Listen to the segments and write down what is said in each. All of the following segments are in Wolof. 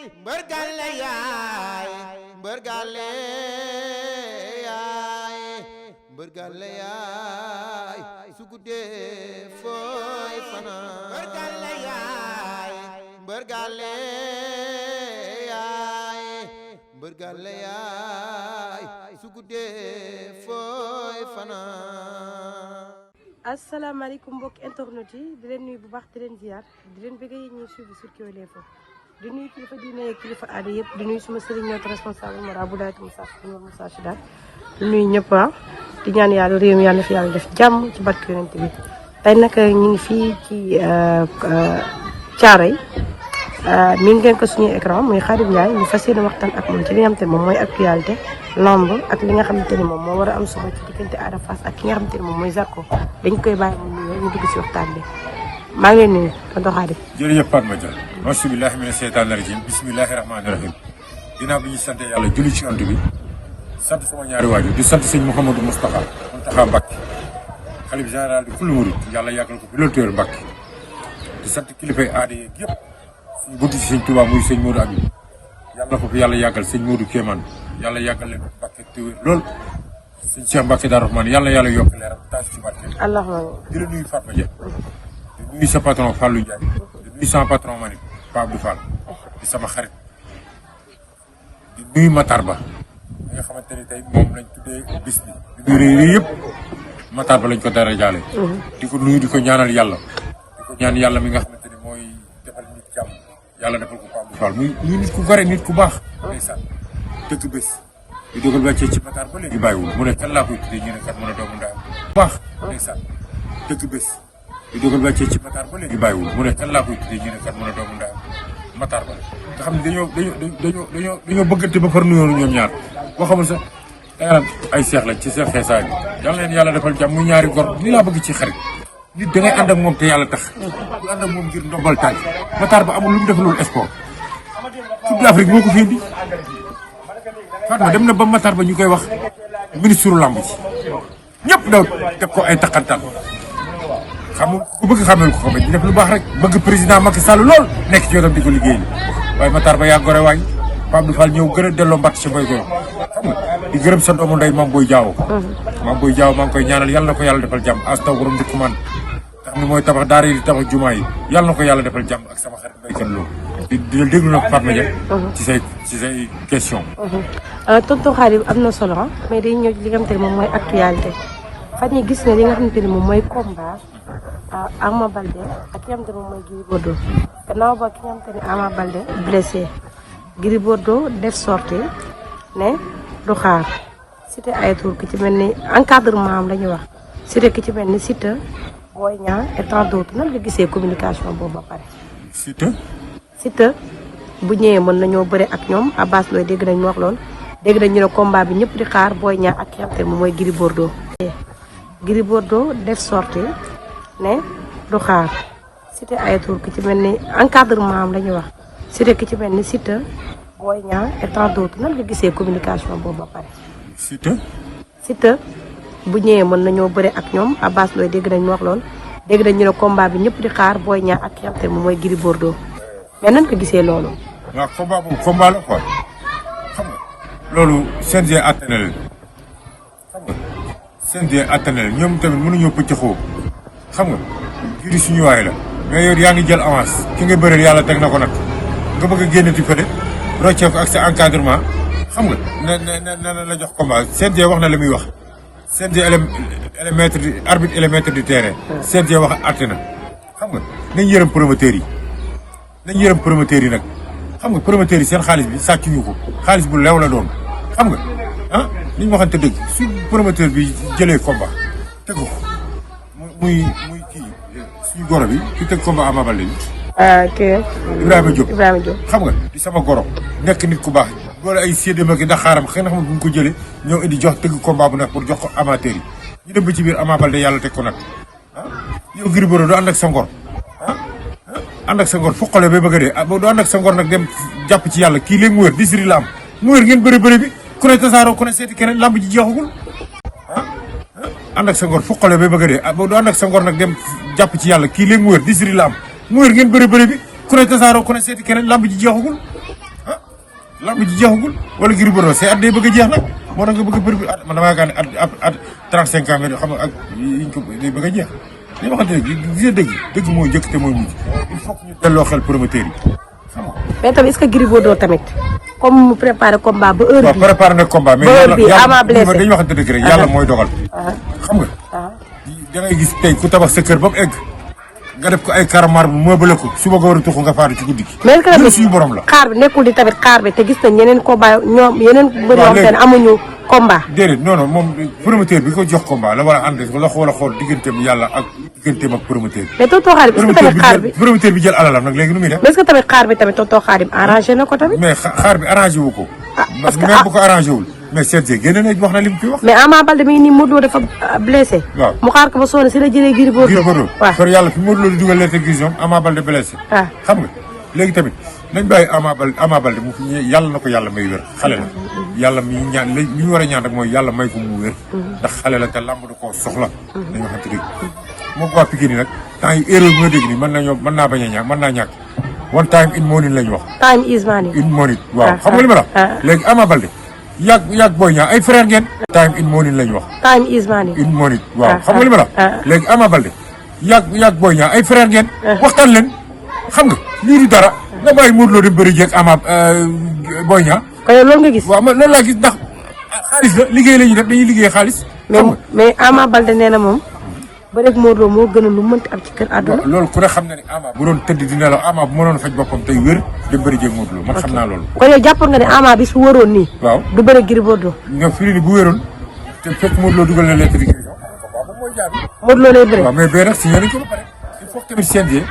mbër gàlle yaay mbër gàlle yaay mbër gàlle yaay su guddee fooy fanaan mbër gàlle yaay mbër gàlle yaay mbër gàlle yaay su guddee fooy fanaan. asalaamaaleykum mbokki internet yi di leen nuyu bu baax di leen ziar di leen bëgg yi ñuy suivi sur Kewel Info di nuyu kilifa diine ak kilifa aada yëpp di nuyu suma sëriñ notre responsable marabout Daayira Moussa Chidane di nuyu ñëpp di ñaan yàlla réew mi yàlla fi yàlla def jàmm ci barke yonent bi. tey nag ñu ngi fii ci Thiaroye miin ngeen ko suñuy écran muy Khadim Ndiaye ñu fas yéene waxtaan ak moom ci li nga xamante ne moom mooy actualité lamb ak li nga xamante ni moom moo war a am suba ci diggante Ada Fass ak ki nga xamante ni moom mooy Zarko dañ koy bàyyi mu nuyoo ñu dugg si waxtaan bi maa ngi leen nuyu tonton Khadim. jërëjëf Fatma Dia auzu billaahi mina sheytaani rajiim bismillaahi rahmaani rahiim ginnaaw bi ñu sant yàlla julli ci yonent bi sant sama ñaari waajur di sant sëñ Mouhamadou Moustapha Mbacké xalif général di kullu murid yàlla yàggal ko fi loolu téer Mbacké di sant kilifay aada yeeg yëpp suñu buntu ci sëñ Touba muy sëñ Modou Abib yàlla ko fi yàlla yàggal sëñ Modou Kéemaan yàlla yàggal leen Mbacké téwér lool sëñ Cheikh Mbacké Darou Rahmane yàlla yokk leeram taas ci barke allahumma di la nuyu Fatma Dia di nuyu sa patron Fallou Ndiaye di nuyu sama patron Malick Pape Abdou Fall di sama xarit di nuyu Matar Ba mi nga xamante ni tey moom lañ tuddee bis bi di nuyu réew yëpp Matar Ba lañ ko dara jaale di ko nuyu di ko ñaanal yàlla di ko ñaan yàlla mi nga xamante ni mooy defal nit jàmm yàlla defal ko Pape Abdou Fall muy nit ku gore nit ku baax ndeysaan dëkk bés di dogal wàccee ci Matar ba léegi bàyyiwul mu ne kan laa koy tuddee ñu ne kat mën a doomu ndayam bu baax ndeysaan dëkk bés di dogal wàccee ci Matar ba léegi bàyyiwul mu ne kan laa koy tuddee ñu ne kat mën a doomu ndayam Matar ba nga xam ne dañoo bëggante ba far nuyoo ñoom ñaar boo xamul sax danga ay seex lañ ci seen xeesaay bi yal leen yàlla defal jàmm muy ñaari gor ni laa bëgg ci xarit nit da ngay ànd ak moom te yàlla tax du ànd ak moom ngir ndombal tànk Matar ba amul lu mu defalul sport Coupe d'Afrique moo ko fi indi Fatma dem na ba Matar ba ñu koy wax ministre lamb ci ñëpp daw teg ko ay takkantal xamul ku bëgg xamel ko xam di def lu baax rek bëgg président Macky Sall lool nekk ci yoonam di ko liggéey waaye Matar ba yaa gore waay Pape Abdou Fall ñëw gën a delloo mbatt ci mboy goy xam nga di gërëm sa doomu ndey Mame Boye Diao Mame Boye Diao maa ngi koy ñaanal yàlla na ko yàlla defal jàmm astaw borom di kumaan nga xam ne mooy tabax daara yi di tabax jumaa yi yàlla na ko yàlla defal jàmm ak sama xarit béykat loolu di la déglu nag Fatma Dia ci say question tonton Khadim am na solo mais day ñëw li nga xamante ne moom mooy actualité fan yi gis ne li nga xamante ne moom mooy combat Ama Baldé ak ki nga xamante ne moom mooy Gris Bordeaux gannaaw ba ki nga xamante ne Ama Baldé blessé Gris Bordeaux def sortie ne du xaar cité ay tour ki ci mel ni encadrement am la ñuy wax cité ki ci mel ni Siteu Boy Niang et tant d'autres nan nga gisee communication boobu ba pare. Siteu bu ñëwee mën nañoo bëre ak ñoom Abbas looy dégg nañ ñu wax lool dégg nañ ñu ne combat bi ñëpp di xaar Boy Niang ak ki nga xamante ne moom mooy Gris Bordeaux. Gris Bordeaux def sortie ne du xaar cité ay tour ki ci mel ni encadrement am la ñuy wax cité ki ci mel ni Siteu Boy Niang et tant d'autres nan nga gisee communication boobu ba pare. Siteu bu ñëwee mën nañoo bëre ak ñoom Abbas looy dégg nañ ñu wax lool dégg nañ ñu ne combat bi ñëpp di xaar Boy Niang ak ki nga xamante ne moom mooy Gris Bordeaux mais nan nga gisee loolu. waaw combat boobu combat la quoi xam nga loolu CNG àtte na leen xam nga CNG àtte na leen ñoom tamit mënuñoo pëccëxoo xam nga Gris suñu waay la mais yow yaa ngi jël avance ki nga bëreel yàlla teg na ko nag nga bëgg a génnati fële roccee ko ak sa encadrement xam nga na la jox combat CNG wax na la muy wax CNG arbitre élémètre du terrain CNG wax àtte na xam nga nañ yërëm promoteurs yi nag xam nga promoteurs yi seen xaalis bi sàccuñu ko xaalis bu leew la doon xam nga ah li ñu waxante dëgg su promoteur bi jëlee combat teg ko muy kii suñu goro bi ki teg combat Ama Baldé bi. Ibrahima Diop xam nga di sama goro nekk nit ku baax boole ay séddama ki ndax xaaram xëy na xam nga bu ñu ko jëlee ñëw indi jox tëgg combat bu nag pour jox ko amateur yi ñu dem ba ci biir Ama Baldé yàlla teg ko nag ah yow Gris Bordeaux doo ànd ak sa ngor ànd ak sa ngor foqale ba bëgg a dee doo ànd ak sa ngor nag dem jàpp ci yàlla kii léegi mu wér disri la am mu wér ngeen bëri bi ku ne tasaaroo ku ne seeti keneen lamb ji jeexagul ànd ak sa ngor foqale ba bëgg a dee doo ànd ak sa ngor nag dem jàpp ci yàlla kii léegi mu wér disri la am mu wér ngeen bëri bi ku ne tasaaroo ku ne seeti keneen lamb ji jeexagul lamb ji jeexagul wala Gris Bordeaux say at day bëgg a jeex nag moo tax nga bëgg a bëri man damaa yaakaar ne at 35 ans mais xam nga ak yiñ ko day bëgg a jeex li ma xamante ne gis dëgg moo njëkk te mooy mujj il faut que ñu delloo xel promoteur yi xam nga. mais tamit est-ce que Gris Bordeaux tamit comme mu préparé combat ba heure bi. waaw préparé na combat mais Ama blessé dañuy waxante dëgg rek yàlla mooy dogal. xam nga. da ngay gis tey ku tabax sa kër ba mu egg nga def ko ay karamar bu meublé ko suba nga war a tuxu nga faatu ci guddi gi. mais est-ce que suñu borom la. xaar bi nekkul di tamit xaar bi te gis nañ yeneen combat ñoom yeneen. waaw léegi bëri amuñu combat. déedéet non moom promoteur bi ko jox combat la war a ànd la xool digganteem yàlla ak digganteem ak promoteur bi. mais tonton Khadim est-ce que tamit xaar bi promoteur bi jël alalam nag léegi nu muy def. mais est-ce que tamit xaar bi tamit tonton Khadim arrangé na ko tamit. mais xaar bi arrangé wu ko. parce que même bu ko arrangé wul. mais CNG génne na wax na li mu fi wax. mais Ama Baldé mi ngi nii Modou Lo dafa blessé. waaw mu xaar ko ba sonn si la jëlee Gris Bordeaux. waaw kon yàlla fi Modou Lo di dugal lettre gis ñoom Ama Baldé blessé. waaw xam nga léegi tamit nañ bàyyi Ama Baldé mu fi yàlla na ko yàlla may wér xale la. yàlla mi ñaan li ñu war a ñaan rek mooy yàlla may ko mu wér. ndax xale la te làmb da koo soxla. dañu waxante dëgg moo ko waa Pikine nag temps yi erreur bi nga dégg nii mën naa bañ a ñàkk mën naa ñàkk one time in morning lañ wax. time is money. in morning waaw xam nga li ma la léegi Ama Baldé yàgg Boy Niang ay frère ngeen. time in morning lañ wax. time is money. in morning waaw xam nga li ma la léegi Ama Baldé yàgg Boy Niang ay frère ngeen. waxtaan leen xam nga lii du dara. nga bàyyi Modou Lo dem bëri jeeg Ama Boy Niang. kon loolu nga gis. waaw man loolu laa gis ndax xaalis la liggéey la ñuy def dañuy liggéey xaalis. xam nga mais Ama Baldé nee na moom. ba rek Modou Lo moo gën a lu mënti am ci kër àdduna. loolu ku ne xam na ne Ama bu doon tëdd di nelaw Ama bu mënoon faj boppam tey wér dem bëri jeeg Modou Lo man xam naa loolu. kon yow jàppoon nga ne Ama bi su wëroon nii. waaw du bëri Gris Bordeaux. nga firi ni bu wéroon te fekk Modou Lo dugal na lekk di Gris Modou Lo lay bëri. waaw mais bee nag signé nañ ko ba pare il faut que tamit CNG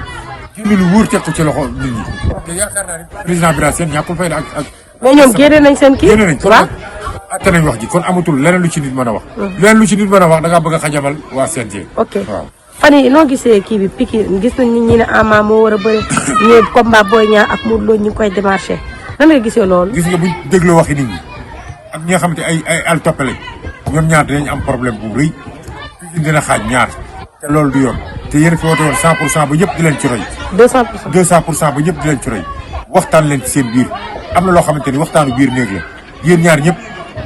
génn lu wóor teg ko ci loxo nit ñi te yaakaar naa ne président Bira Sène ñàkkul fay ak mais ñoom génne nañ seen kii. génne nañ kon atte nañ wax ji kon amatul leneen lu ci nit mën a wax. leneen lu ci nit mën a wax da ngaa bëgg a xajamal waa CNG. ok waaw. fan yii noo gisee kii bi Pikine gis nañ ñi ne Ama moo war a bëri ñëw combat Boy Niang ak Modou Lo ñu ngi koy démarché nan nga gisee loolu. gis nga buñ dégloo waxi nit ñi ak ñi nga xamante ay al toppe lañ ñoom ñaar dinañ am problème bu rëy Pikine dina xaaj ñaar te loolu du yoon te yéen fi woote woon 100% ba ñëpp di leen ci roy. 200%. 200% ba ñëpp di leen ci roy waxtaan leen ci seen biir am na loo xamante ni waxtaanu biir néeg la yéen ñaar ñëpp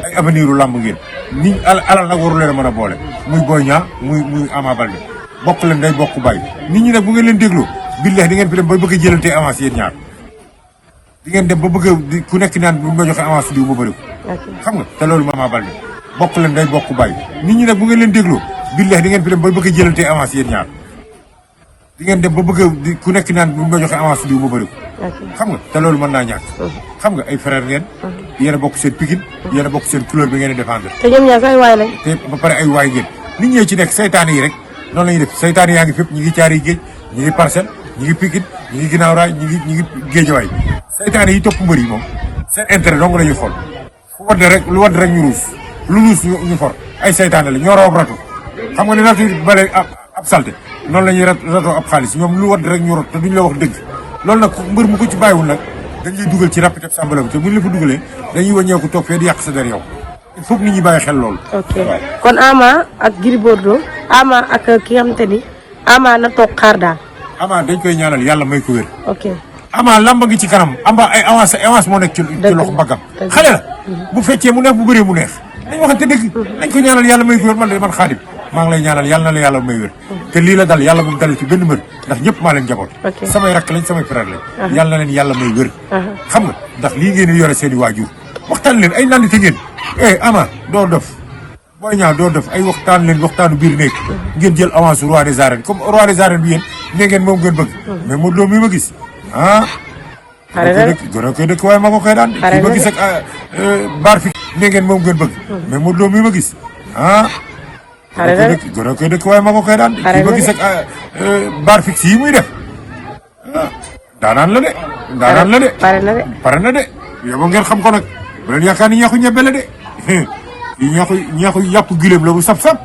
ay avenir u làmb ngeen ni alal nag waru leen a mën a boole muy Boy Niang muy Ama Baldé bokk leen day bokk bàyyi nit ñi nag bu ngeen leen dégloo billahi di ngeen fi dem ba bëgg a jëlante avance yéen ñaar di ngeen dem ba bëgg a ku nekk naan bu ma joxe avance diw ma bëri ko xam nga te loolu Ama Baldé bokk leen day bokk bàyyi nit ñi nag bu ngeen leen dégloo billahi di ngeen fi dem ba bëgg a jëlante avance yéen ñaar di ngeen dem ba bëgg a ku nekk naan bu ma joxe avance diw ma bëri ko xam nga te loolu mën naa ñàkk xam nga ay frère ngeen yéen a bokk seen Pikine yéen a bokk seen couleur bi ngeen di défendre te ñoom ñaar say waay lañ. te ba pare ay waay ngeen nit ñee ci nekk saytaane yi rek noonu la ñuy def saytaane yaa ngi fépp ñi ngi caari géej ñi ngi Parcelles ñi ngi Pikine ñi ngi ginnaaw raay ñi ngi géejawaay saytaane yi topp mbër yi moom seen intérêt dong la ñuy xool fu wadd rek lu wadd rek ñu ruus lu ruus ñu for ay saytaane la ñoo raw ab ratu xam nga ne ratu bale ab salte noonu la ñuy ratoo ab xaalis ñoom lu wadd rek ñu rot te duñ la wax dëgg loolu nag mbër mu ko ci bàyyiwul nag dañ lay dugal ci rapide sambala bi te buñ la fa dugalee dañuy wàññeeku toog fee di yàq sa der yow il faut que nit ñi bàyyi xel loolu. ok kon Ama ak Gris Bordeaux Ama ak ki nga xamante ni Ama na toog xaar daal. Ama dañ koy ñaanal yàlla may ko wér. ok Ama lamba ngi ci kanam Ama ay avance moo nekk ci loxo mbaggam xale la bu feccee mu neex bu bëree mu neex dañ waxante dëgg dañ ko ñaanal yàlla may ko wér man Xaadim maa ngi lay ñaanal yàlla na la yàlla may wér te lii la dal yàlla bu mu dal ci benn mbër ndax ñëpp maa leen jaboot samay rakk lañ samay frère lañ yàlla na leen yàlla may wér xam nga ndax lii ngeen di yore seen i waajur waxtaan leen ay nandite ngeen Ama doo dof Boy Niang doo dof ay waxtaan leen waxtaanu biir néeg ngeen jël avance roi des arènes comme roi des arènes bi yéen ne ngeen moom ngeen bëgg mais Modou Lo mi ma gis gën a koy dëkk waaye ma ko koy daan ki ma gis ak baar fi ne ngeen moom ngeen bëgg mais Modou Lo mi ma gis gën a koy dëkk waaye ma ko koy daan ki ma gis ak baar fixe yi muy def daanaan la de pare na de yow ba ngeen xam ko nag bu leen yaakaar ni ñeexu ñebe la de yi ñeexu yàpp gileem la bu sab-sab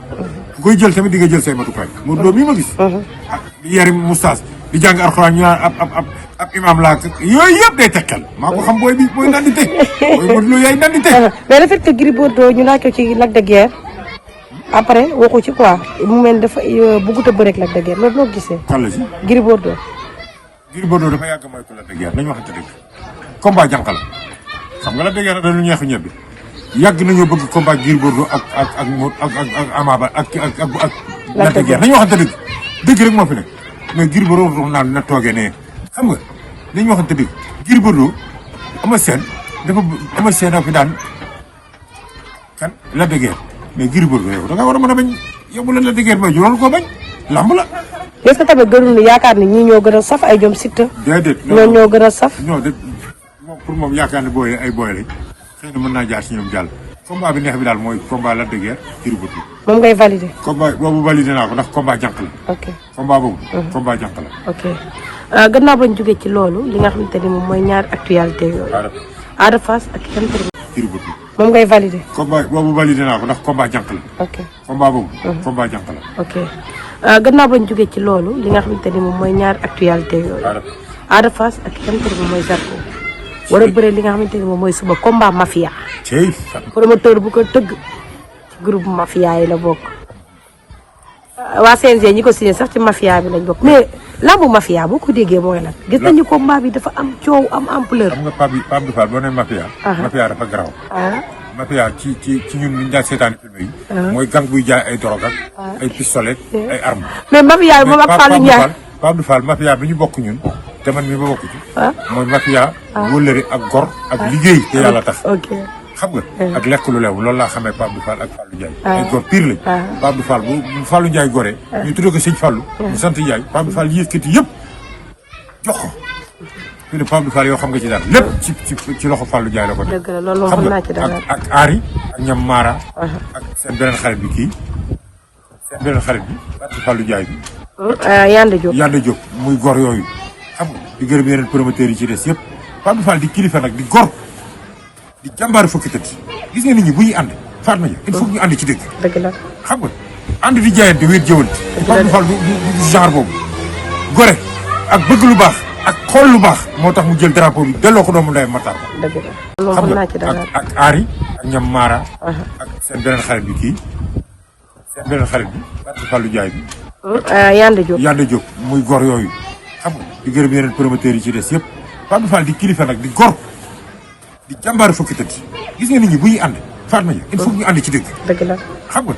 ku koy jël tamit di nga jël say matukaay Modou Lo mii ma gis di yari moustache di jàng alxuraan ñu naan ab imam laa yooyu yëpp day tekkal maa ko xam booy nandite booy Modou Lo yaay nandite mais le fait que Gris Bordeaux ñu laaj ko ci Lac de Guiers après waxu ci quoi mu mel dafa bëggut a bëreeg Lac de Guiers loolu noo gisee kan la si Gris Bordeaux dafa yàgg moytu Lac de Guiers nañu waxante dëgg combat jànq la xam nga la dëgg yàlla dañu ñeexu ñebbi yàgg nañoo bëgg combat Gris Bordeaux ak Ama Baldé ak Lac de Guiers nañu waxante dëgg rek moo fi nekk mais Gris Bordeaux dox naan na toogee ne xam nga nañu waxante dëgg Gris Bordeaux Eumeu Sène dafa fi daan kan Lac de Guiers mais Gris Bordeaux yow da nga war a mën a bañ yow bu la Lac de Guiers bay loolu koo bañ lamb la. est-ce que tamit gënul ni yaakaar ni ñii ñoo gën a saf ay jom Siteu. déedéet ñoo gën a saf. non de moom pour moom yaakaar ne booy ay booy lañ xëy na mën naa jaar si ñoom jàll. combat bi neex bi daal mooy combat Lac de Guiers Gris Bordeaux. moom ngay valider. combat boobu validé naa ko ndax combat jànq la. ok combat boobu. combat jànq la. ok gannaaw bañ jógee ci loolu li nga xamante ni moom mooy ñaari actualité yooyu. Ada Fass ak ki nga xamante ni. Gris Bordeaux. moom ngay valider. combat boobu validé naa ko ndax combat jànq la. ok combat boobu. combat jànq la. ok gannaaw bañ jógee ci loolu li nga xamante ni moom mooy ñaari actualité yooyu. Ada Fass ak ki nga xamante ni moom mooy Zarko. war a bëre li nga xamante ni moom mooy suba combat mafia. cey promoteur bu ko tëgg ci groupe mafia yi la bokk. waa CNG ñi ko signé sax ci mafia bi lañ bokk mais lambu mafia boo ko déggee mooy lan. gis nañu combat bi dafa am coow am ampleur. xam nga Pape Abdou Fall boo nee mafia. mafia dafa garaaw. mafia ci ñun ñu daan seetaan film yi. mooy gang buy jaay ay drogue ak ay pistolet ay armes. mais mafia bi moom ak Fallou Ndiaye Pape Abdou Fall mafia bi ñu bokk ñun te man mii ba bokk ci. mooy mafia. wëllëre ak gor ak liggéey te yàlla tax. ok xam nga. ak lekk lu leew loolu laa xamee Pape Abdou Fall ak Fallou Ndiaye. ay gor pire lañ. Pape Abdou Fall bu Fallou Ndiaye goree. ñu tuddee ko sëñ Fallou. mu sant Ndiaye Pape Abdou Fall yëkkati yëpp jox ko. fii ne Pape Abdou Fall yoo xam nga ci dara lépp ci loxo Fallou Ndiaye la ko def. dëgg la loolu moom xam naa ci dara. ak Ari ak ñam Mara. ak seen beneen xarit bi kii. seen beneen xarit bi Fallou Ndiaye bi. Yande Diop muy gor yooyu. xam nga di gërëm yeneen promoteurs yi ci des yëpp Pape Abdou Fall di kilifa nag di gor di jàmbaaru fukki tëdd gis nga nit ñi bu ñuy ànd Fatma Dia il faut ñu ànd ci dëgg. dëgg la xam nga ànd di jaayante wéet jëwante. Pape Abdou Fall du genre boobu. gore ak bëgg lu baax ak xool lu baax moo tax mu jël drapeau bi delloo ko doomu ndeyam Matar Ba. dëgg la loolu xam naa ci dara. ak Ari ak ñam Mara. ak seen beneen xarit bi kii seen beneen xarit bi Fallou Ndiaye bi. Yande Diop muy gor yooyu. xam nga di gërëm yeneen promoteurs yi ci des yëpp Pape Abdou Fall di kilifa nag di gor di jàmbaaru fukki tëdd gis nga nit ñi bu ñuy ànd Fatma Dia il faut ñu ànd ci dëgg. dëgg la xam nga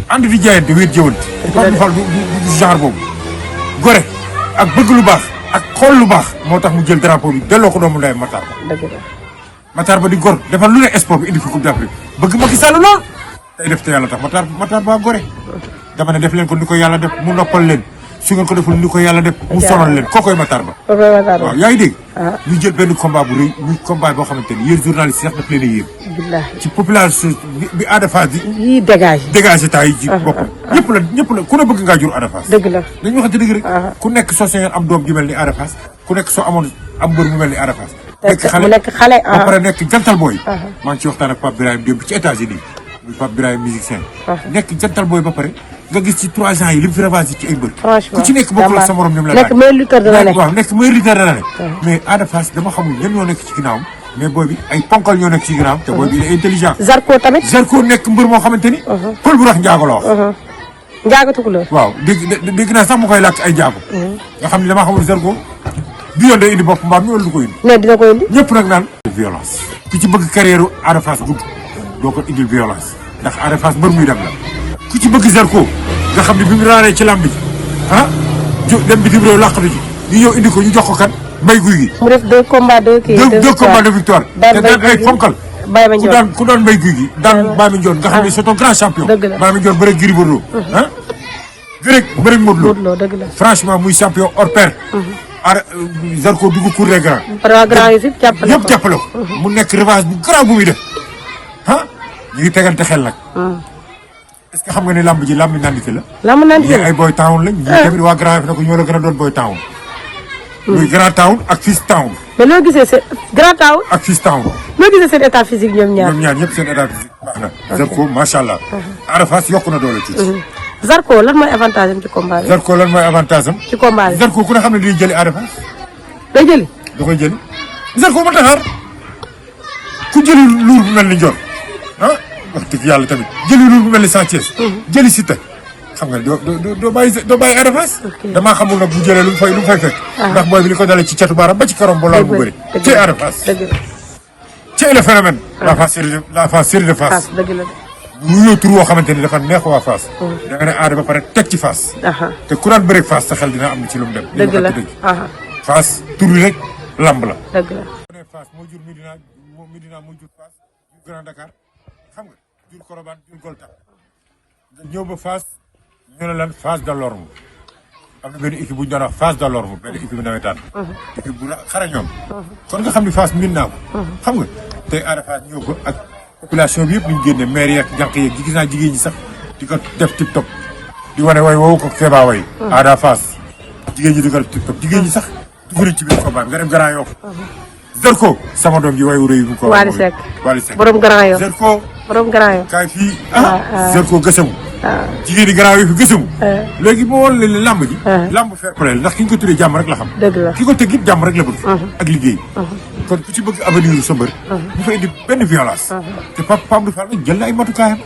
ànd di jaayante wéet jëwante. Pape Abdou Fall du genre boobu. gore ak bëgg lu baax ak xool lu baax moo tax mu jël drapeau bi delloo ko doomu ndeyam Matar Ba. dëgg la Matar Ba di gor defal lu ne sport bi indi fi coupe d'Afrique bëgg Macky Sall lool tey def te yàlla tax Matar Ba gore dama ne def leen ko ni ko yàlla def mu noppal leen su ngeen ko deful ni ko yàlla def mu sonal leen kookoy Matar Ba. waaw yaa ngi dégg. ñu jël benn combat bu rëy muy combat boo xamante ni yéen journaliste sax daf leen a yéem. billaahi ci population bi Ada Fass di. yii dégagé temps yi ci boppam. ñëpp la ku ne bëgg ngaa jur Ada Fass. dëgg la dañu waxante dëgg rek. ku nekk soo sañoon am doom ju mel ni Ada Fass ku nekk soo amoon am mbër mu mel ni Ada Fass. nekk xale ba pare nekk jantal booy. maa ngi ci waxtaan ak Pape Birahim démb ci États-Unis muy Pape Birahim musicien. nekk jantal booy ba pare nga gis ci 3 ans yi li mu fi ravagé ci ay mbër. ku ci nekk bokkul ak sa morom ni mu la laaj. nekk meilleur lutteur de l'année. waaw nekk meilleur lutteur de l'année. mais Ada Fass dama xamul ñan ñoo nekk ci ginnaawam mais booy bi ay ponkal ñoo nekk ci ginnaawam. te booy bi il est intelligent. Zarko tamit. Zarko nekk mbër moo xamante ni. pël bu rax njaago la wax. njaago tukulóor. waaw dégg naa sax mu koy làkk ay njaago. nga xam ne dama xamul Zarko bi yoon day indi bopp mbaam mi wala du ko indi. mais dina ko indi. ñëpp nag naan. violence. ku ci bëgg carrière Ada Fass gudd doo ko indil violence ndax Ada Fass mbër muy dem la ku ci bëgg Zarko nga xam ne bi mu raaree ci lamb ji dem bitim réew làqatu ji ñu ñëw indi ko ñu jox ko kan mbay guy gi. mu def 2 combats 2 kii. 2 combats de victoire. daan te daan ay ponkal. Baye Mandione ku daan mbay guy gi daan Baye Mandione nga xam ne c'est un grand champion. dëgg la Baye Mandione bëre Gris Bordeaux. bëre Modou Lo. dëgg la franchement muy champion hors pair. Zarko dugg cour des grands. par grand yi fi jàppale ko ñëpp jàppale ko. mu nekk revanche bu garaaw bu muy def ñu ngi tegante xel nag. est-ce que xam nga ne lamb ji lamb nandite la. lamb nandite la ay boy town lañ. ñii tamit waa grand F ne ko ñoo la gën a doon boy town. muy grand town ak fils town. mais loo gisee seen grand town. ak fils town. loo gisee seen état physique ñoom ñaar. ñoom ñaar ñëpp seen état physique baax na. Zarko macha allah. Ada Fass yokku na doole tuuti. Zarko lan mooy avantage am ci combat bi. Zarko lan mooy avantage am. ci combat bi Zarko ku ne xam ne dañuy jëli Ada Fass. day jëli. da koy jëli. Zarko ma taxaar ku jëli luur bu mel ni Ndiol wax dëgg yàlla tamit jëli luur bu mel ni Sa Thiès. jëli Siteu xam nga doo bàyyi Ada Fass. damaa xamul nag bu jëlee lu mu fay fekk. ndax booy bi li ko dalee ci catu baaraam ba ci karom ba lool bu bëri. ci Ada Fass. c'est le phénomène. la face série de Fass. dëgg la. mu ñëw tur woo xamante ni dafa neex waa Fass. da nga ne aada ba pare teg ci Fass. te ku daan bëreeg Fass sa xel dina am ci lu mu dem. dëgg la Fass tur bi rek lamb la. dëgg la. Fass moo jur Médina moo jur Fass jur Grand Dakar xam nga jur Colobane jur Golta ñëw ba Fass ñu ne lan Fass de l'Orme am na benn équipe bu ñu doon wax Fass de l'Orme benn équipe bu nawetaan. équipe bu xara ñoom. kon nga xam ni Fass miin naa ko. xam nga tey aada Fass ñëw ko ak population bi yëpp ñu génne maire yeeg jànq yeeg gis naa jigéen ñi sax di ko def TikTok di wane way woowu ko Kéba way. aada Fass jigéen ñi di ko def TikTok jigéen ñi sax dugg nañ ci biir combat bi nga dem Grand Yoff. Zarko sama doom ji wayu rëy bu ko. Wally Seck borom Grand Yoff. Zarko borom Grand Yoff. kaay fii Zarko gësamu. jigéen ñi Grand Yoff fi gësamu. léegi moo woon leen lamb ji. lamb fair play ndax ki ñu ko tuddee jàmm rek la xam. dëgg la ki ko teg it jàmm rek la bëgg. ak liggéey. kon ku ci bëgg avenir sa mbër. bu fa indi benn violence. te Pape Abdou Fall jël na ay matukaayam.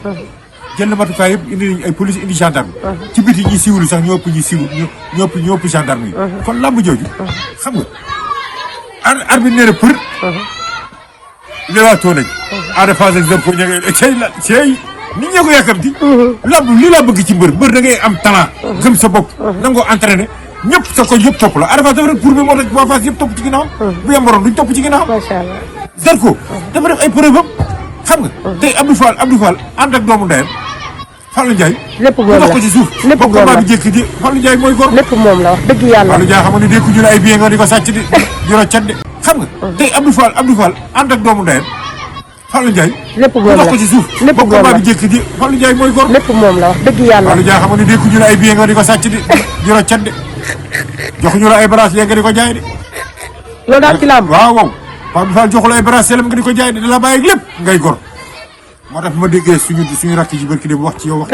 jël na matukaay yëpp indi nañu ay police indi gendarme. ci biti ñi siiwul sax ñoo ëpp ñi siiwul ñoo ëpp gendarme yi. kon lamb jooju xam nga. arbitre nee na për. leewaatoo nañ. Ada Fass ak Zarko ña ngay cey nit ñee ko yàkkamti. lamb lii laa bëgg ci mbër da ngay am talent. gëm sa bopp. nangoo entraîné ñëpp sa ko yëpp topp la Ada Fass dafa def pour bi moo tax waa Fass yëpp topp ci ginnaaw. bu yambaroon duñ topp ci ginnaaw. macha allah. Zarko dafa def ay preuve am xam nga. tey Abdou Fall ànd ak doomu ndeyam Fallou Ndiaye. lépp moom la wax ko ci suuf. lépp moom la ba combat bi jékki di Fallou Ndiaye mooy góor. lépp moom la wax dëgg yàlla. Fallou Ndiaye xam nga ni dégg ñu la ay bien nga di ko sàcc di roccat de xam nga. tey Abdou Fall ànd ak doomu ndeyam Fallou Ndiaye. lépp moom la wax ko ci suuf. lépp moom la ba combat bi jékki di Fallou Ndiaye mooy góor. lépp moom la wax dëgg yàlla. Fallou Ndiaye xam nga ni dégg ñu la ay bien nga di ko sàcc di roccat de joxuñu la ay bracelet nga di ko jaay de. loolu daal ci làmb. waaw Abdou Fall joxu la ay bracelet nga di ko jaay de da la bàyyi ak lépp ngay góor. moo tax ma déggee suñu rakk ci barki dem wax ci yow. wax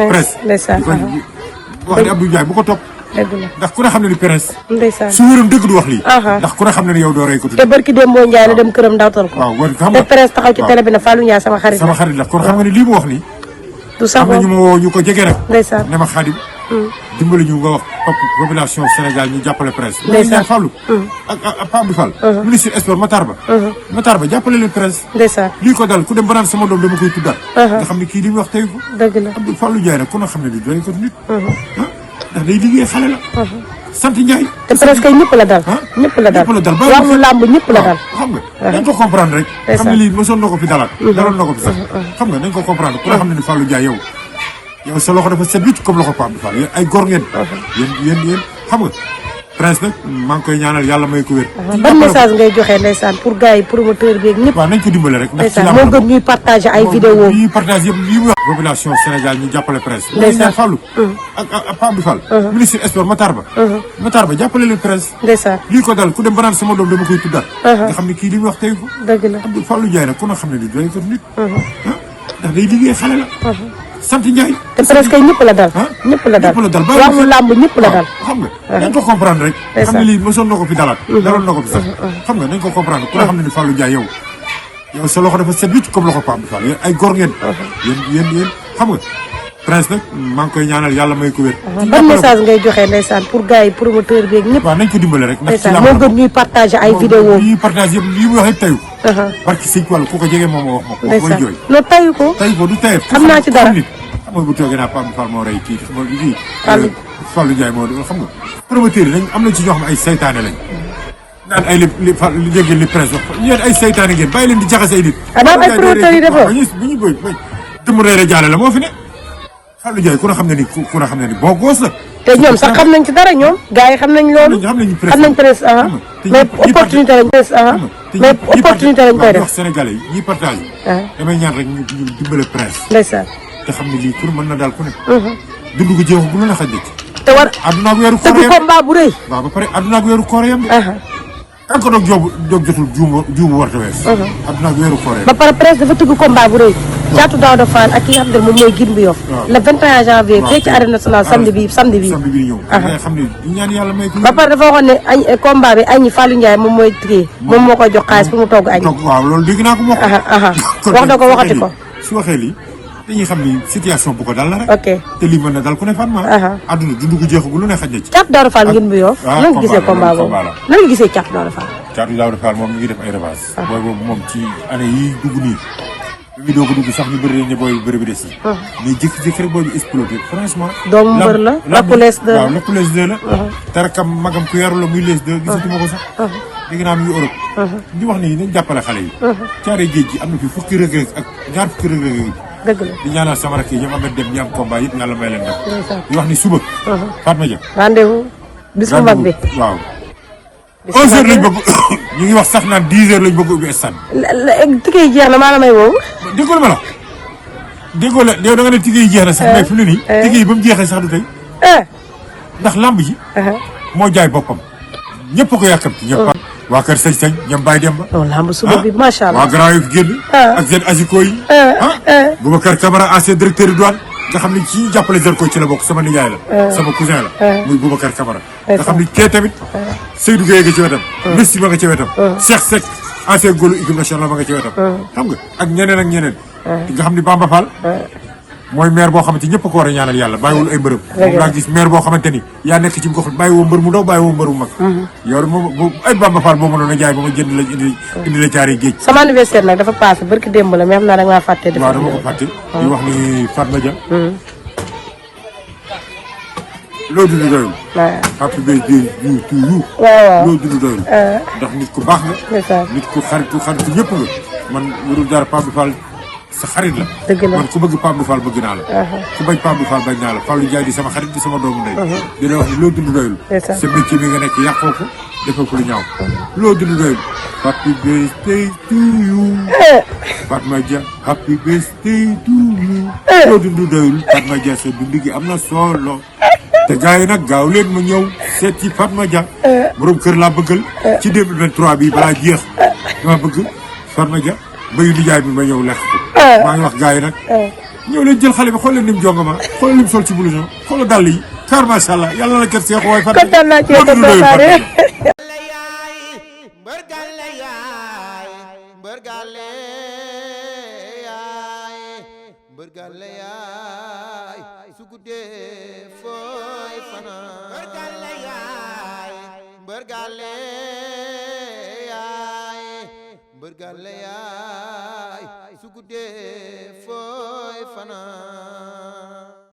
presse ndeysaan wax ni Abdou Ndiaye bu ko topp. dëgg la ndax ku ne xam ne ni presse. ndeysaan su wéram dëgg du wax lii. ndax ku ne xam ne ni yow doo rey ko tudd. te barki dem boo Ndiaye la dem këram ndawtal ko. waaw war xam te nga presse taxaw ci télé bi ne Fallou Ndiaye sama xarit la kon xam nga ni lii mu wax nii. du sax am na ñu ma woo ñu ko jege rek. ndeysaan ne ma Khadim. dimbali ñu nga wax population Sénégal ñu jàppale presse. ndeysaan Fallou ak Pape Abdou Fall. ministre sport Matar Ba jàppale leen presse. ndeysaan lii ko dal ku dem ba naan sama doom dama koy tuddaat. nga xam ne kii li mu wax tey ko. dëgg la Abdou Fallou Ndiaye nag ku ne xam ne ni doy ko nit. ndax day liggéey xale la. sant Ndiaye. te presque ñëpp la dal. ñëpp la dal wàllu làmb ñëpp la dal. xam nga nañ ko comprendre rek. xam ne lii mosoon na ko fi dalaat. daloon na ko fi sax. xam nga nañ ko comprendre ku ne xam ne ni Fallou Ndiaye yow sa loxo dafa set wicc comme loxo Pape Abdou Fall yéen ay góor ngeen. yéen xam nga presse nag maa ngi koy ñaanal yàlla may ko wér. ban message ngay joxe ndeysaan pour gars yi promoteur bi ak ñëpp. waaw nañ ko dimbale rek. ndax ci ndeysaan moo gën ñuy partager ay vidéo ñuy partager yëpp lii muy wax. population Sénégal ñu jàppale presse. ndeysaan Fallou ak Pape Abdou Fall. ministre sport Matar Ba jàppale leen presse. ndeysaan lii ko dal ku dem ba naan sama doom dama koy tuddaat. nga xam ne kii li muy wax tey ko. dëgg la Abdou Fallou Ndiaye nag ku ne xam ne ni doy ko nit. ndax day liggéey xale la. sant Ndiaye. te presque ñëpp la dal. ñëpp la dal wàllu làmb ñëpp la dal. xam nga nañ ko comprendre rek. xam ne lii mosoon na ko fi dalaat. daloon na ko fi sax. xam nga nañ ko comprendre ku ne xam ne ni Fallou Ndiaye yow sa loxo dafa set wicc comme loxo Pape Abdou Fall yéen ay góor ngeen. yéen xam nga presse nag maa ngi koy ñaanal yàlla may ko wér. ban message ngay joxe ndeysaan pour gars yi promoteur bi ak ñëpp. waaw nañ ko dimbale rek. ndax ci ndeysaan moo gën ñuy partager ay vidéo ñuy partager yëpp lii muy wax yëpp tayu ko. barki sëñ Wàllu ku ko jege moom moo wax ma ko. ndeysaan jooy non tayu ko. du tayef. xam naa ci dara xam nga bu toogee naa Pape Abdou Fall moo rey kii Fallou Ndiaye moo xam nga promoteur yi dañ am na ci ñoo xam ay saytaane lañ naan ay li dégg li presse wax yéen ay saytaane ngeen bàyyi leen di jaxase ay nit. daal ay promoteurs yi defoo bu ñu bëgg dëmm reere jaale la moo fi ne Fallou Ndiaye ku ne xam ne ni boo goos la. te ñoom sax xam nañ ci dara ñoom. gars yi xam nañ loolu. xam nañ presse mais opportunité lañ presse mais opportunité lañ koy def. wax Sénégalais yi ñiy partage damay ñaan rek ñu dimbale presse. ndeysaan te xam ne lii kur mën na daal ku ne. dund ko jeexu bu la xaj te war adduna ak weeru koor tëgg combat bu rëy. waaw ba pare adduna ak weeru koor yam kan ko doog jotul juumu warta wees. adduna ak weeru koor yam ba pare presse dafa tëgg combat bu rëy. Thiatou Daouda Fall ak ki nga xam ne moom mooy Gine bu Yoff. le 21 janvier fii ci arène nationale samedi bi ñëw. nga xam ne di ñaan yàlla may ko. ba pare dafa waxoon ne añ combat bi añi Fallou Ndiaye moom mooy trier. moom moo koy jox xaalis pour mu togg añ. waaw loolu dégg naa ko mu wax. wax na ko waxati ko. su waxee lii dañuy xam ni situation bu ko dal la rek. ok te lii mën na dal ku ne fan ma. adduna dundu gu jeexagul lu ne xaj na ci. Thiatou Daouda Fall Gine bu Yoff. nan nga gisee combat boobu nan nga gisee Thiatou Daouda Fall. Thiatou Daouda Fall moom mi ngi def ay revanche. booy boobu moom ci année yi dugg nii. bi muy doog a dugg sax ñu bëri nañ ne booy bëri bi des yi. mais jékki-jékki rek booy bi explosé franchement. doomu mbër la lakku lees 2 waaw lakku lees 2 la. te rakam magam ku yaru la muy lees 2 gisatuma ko sax. dégg naa mi ngi Europe. di wax ni nañ jàppale xale yi. caare géej gi am na fi fukki rëg-rëg ak ñaar fukki rëg-rëg. dëgg la di ñaanal sama rakk yi ñoom Ameth Deme ñi am combat yëpp yàlla may leen def. di wax ni suba. Fatma Dia. rendez-vous bis bu mag bi waaw. 11h lañ bëgg ñu ngi wax sax naan 10h lañ bëgg ubbi stade. tike yi jeex na maa la may woowu. déggoo ma la déggoo la yow da nga ne tike yi jeex na sax mais fi mu ne nii. tike yi ba mu jeexee sax du tey. ndax lamb ji. moo jaay boppam. ñëpp ko yàkkamti ñëpp. waa Kër Sañ ñoom Baye Demba. lamb suba bi macha allah. waa Grand Yoff génn. ak seen asiko yi. Boubacar Camara ancien directeur douane. nga xam ni ci jàppale Zarko ci la bokk sama nijaay la. sama cousin la. muy Boubacar Camara. nga xam ni kee tamit. Seydou Gueye nga ci wetam. Messi ma nga ci wetam. Cheikh Seck ancien góolu équipe nationale ma nga ci wetam. xam nga ak ñeneen ak ñeneen. nga xam ni Bamba Fall. mooy maire boo xamante ñëpp ko war a ñaanal yàlla bàyyiwul ay mbërëm. moom laa gis maire boo xamante ni yaa nekk ci gox bàyyiwoo mbër mu ndaw bàyyiwoo mbër mu mag. yow moom ay Bamba Fall boo mënoon a jaay ba ma jënd la indi la caari géej. sama anniversaire nag dafa passé barki démb la mais xam naa da ngaa fàtte. waaw dama ko fàtte. di wax ni Fatma Dia. loo dund doyul. waaw happy birthday to you. waaw loo dund doyul. ndax nit ku baax nga. nit ku xaritu ñëpp nga. man warul dara Pape Fall sa xarit la. dëgg la man ku bëgg Pape Fall bëgg naa la. ku bañ Pape Fall bañ naa la Fallou Ndiaye di sama xarit di sama doomu ndey. di la wax ni loo dund doyul. sa métier mi nga nekk yàqoo ko defoo ko lu ñaaw. loo dund doyul. happy birthday to you. Fatma Dia happy birthday to you. loo dund doyul Fatma Dia sa dund gi am na solo. te gars yi nag gaaw leen ma ñëw seet ci Fatma Dia. borom kër laa bëggal. ci 2023 bi balaa jeex. dama bëgg Fatma Dia bayu nijaay bi ma ñëw lekk ko. maa ngi wax gars yi nag. ñëw leen jël xale bi xool leen ni mu jonga ma xool leen ni mu sol ci blouson xoolal dàll yi. car macha allah yàlla na la kër seexu waaye Fatma. kontaan naa ci yow mbërgale yaay su guddee fooy fanaan mbërgale yaay mbërgale yaay mbërgale yaay su guddee fooy fanaan